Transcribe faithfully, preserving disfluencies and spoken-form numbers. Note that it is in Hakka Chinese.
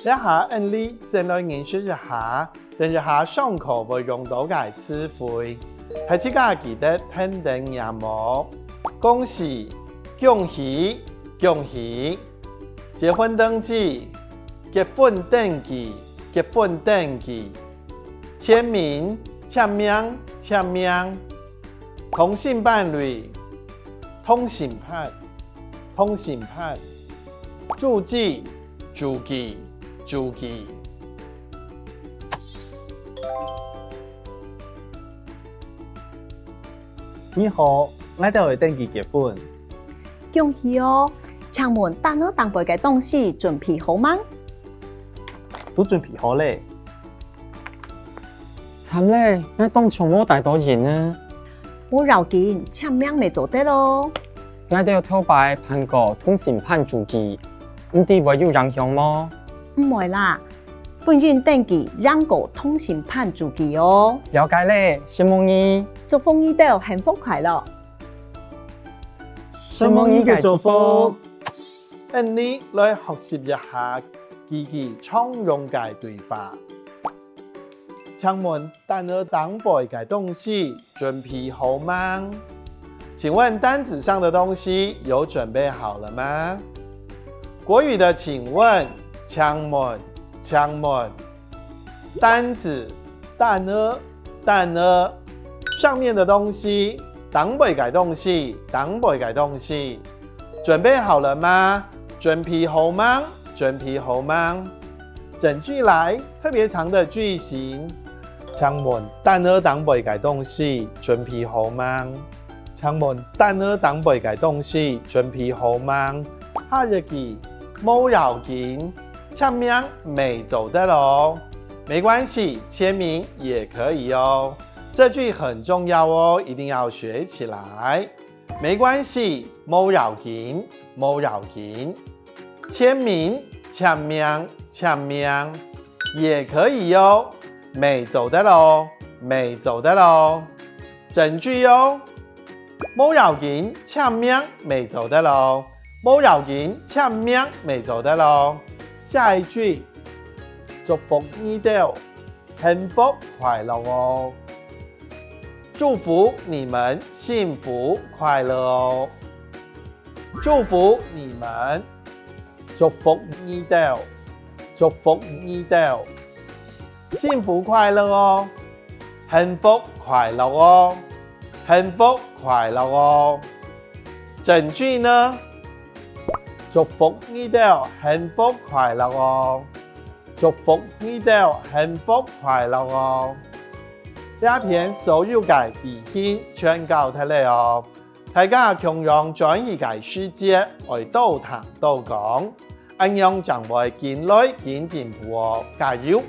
這下𠊎俚先來認識一下，等一下上課會用到个詞彙，大自家記得跈等唸哦。恭喜，恭喜，恭喜！結婚登記，結婚登記，結婚登記！簽名，簽名，簽名！同性伴侶，同性伴，同性伴！註記，註記，註記！你好，𠊎兜來登記結婚。恭喜哦！請問單人單位个東西準備好吂？都準備好了。慘了，𠊎當場無帶著印仔。無要緊，簽名乜做得哦。𠊎兜頭擺辦過同性伴註記，毋知會有影響無？毋會啦，婚姻登記贏過同性伴註記哦。了解了，承蒙你。祝福你兜幸福快樂。承蒙你个祝福。𠊎俚來學習一下幾句常用个對話。請問單人單位个東西準備好吂？請問單子上的東西有準備好了嗎？國語的請問、請問、請問。單子，單仔，單仔。上面的東西，頂背个東西，頂背个東西。準備好了嗎？準備好吂？準備好吂？整句來，特別長的句型。請問單仔頂背个東西準備好吂？請問單仔頂背个東西準備好吂？下一句，無要緊，簽名乜做得哦。沒關係，簽名也可以哦。這句很重要哦，一定要學起來。沒關係，無要緊，無要緊。簽名，簽名，簽名。也可以哦，乜做得哦，乜做得哦。整句哦，無要緊，簽名乜做得哦，無要緊，簽名乜做得哦。下一句，祝福你兜，幸福快樂哦。祝福你們幸福快樂哦。祝福你們，祝福你兜，祝福你兜，幸福快樂哦，幸福快樂哦，幸福快樂哦。整句呢？祝福你兜幸福快樂哦，祝福你兜幸福快樂哦。這篇所有个句型全教忒了哦。 大家共樣轉去个時節愛多聽多講，恁樣正會緊來緊進步哦！加油！